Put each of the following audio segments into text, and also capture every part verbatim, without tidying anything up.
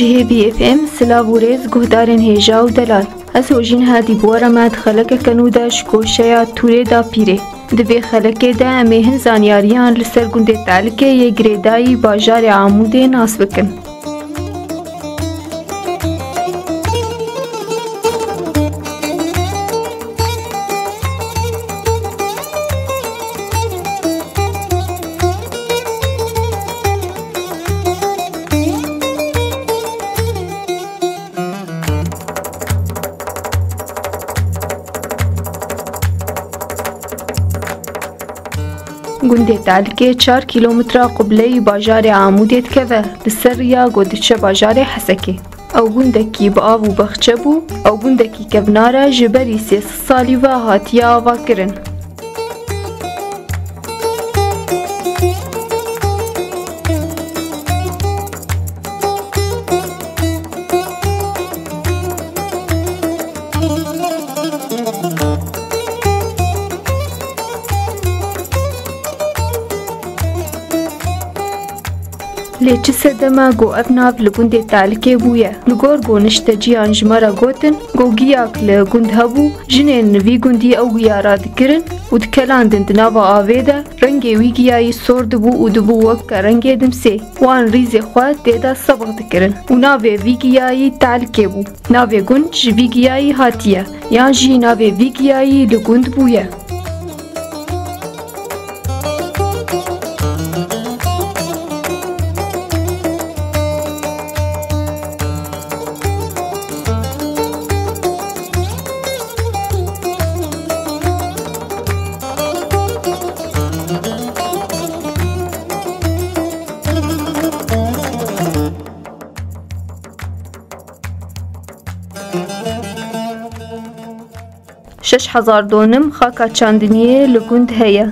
Hêvî F M, silav û rêz guhdarên hêja û delal. Ez Hojîn Hadî bi we re me di xelekeke nû de ji koşeya Tûrê Dapîrê. Di vê xelekê de em ê hin zanyariyan li ser gundê Telikê yê girêdayî bajarê Amûdê nas bikin. Gundê Telikê çar kîlometra qubleyî bajarê Amûdê dikeve, li ser riya ku diçe bajarê Hesekê. Ew gundekî bi av û baxçe bû, ew gundekî kevnar e, ji berî sê sed salî ve hatiye avakirin. Lê çi sedem e ku ev nav li gundê Telikê bûye? Li gor ku nişteciyan ji me re gotin, ku giyak li gund hebû, jinên li vî gundî ew giya radikirin û dikelandin di nava avê de, rengê wî giyayî sor dibû û dibû weke rengê dimsê. Wan rîzê xwe tê de sebix dikirin û navê vî giyayî Telikê bû. Navê gund ji vî giyayî hatiye, yan jî navê vî giyayî li gund bûye. Şeş hezar donim xaka çandiniyê li gund heye.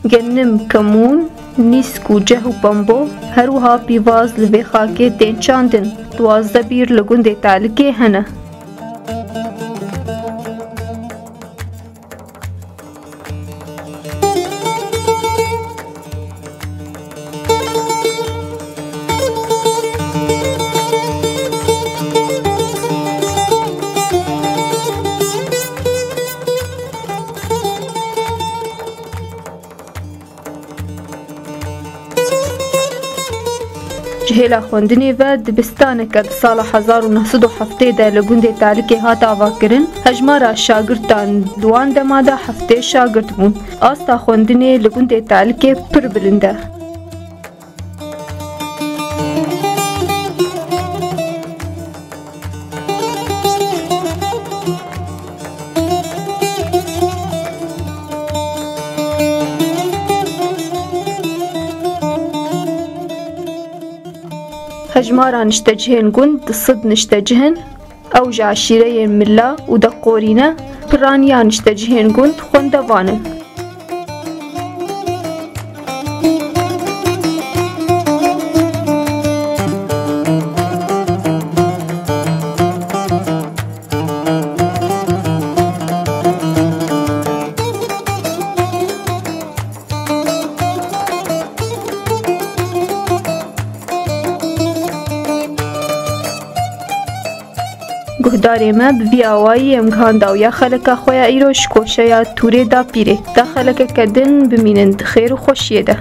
Genim, kemûn, nîsk û ceh û pembo, her wiha pîvaz li vê xakê tên çandin. Duwazdeh bîr li gundê Telikê hene. Ji hêla xwendinê ve dibistaneke di sala hezar û neh sed û heftê de li gundê Telikê hat avakirin, hejmara şagirtan di wan dema de heftê şagirt bûn. Asta xwendinê li gundê Telikê pir bilind e. Hejmara niştecihên gund di sed niştecih in. Ew ji eşîreyên Mila û Deqorî ne. Piraniya niştecihên gund xwendevan in. Guhdarê me, bi vî awayî em gihanda û ya xeleka xwe ya îro ji koşeya Tûrê Dapîrê. Ta xelekeke din bimînin di xêr û xweşiyê de.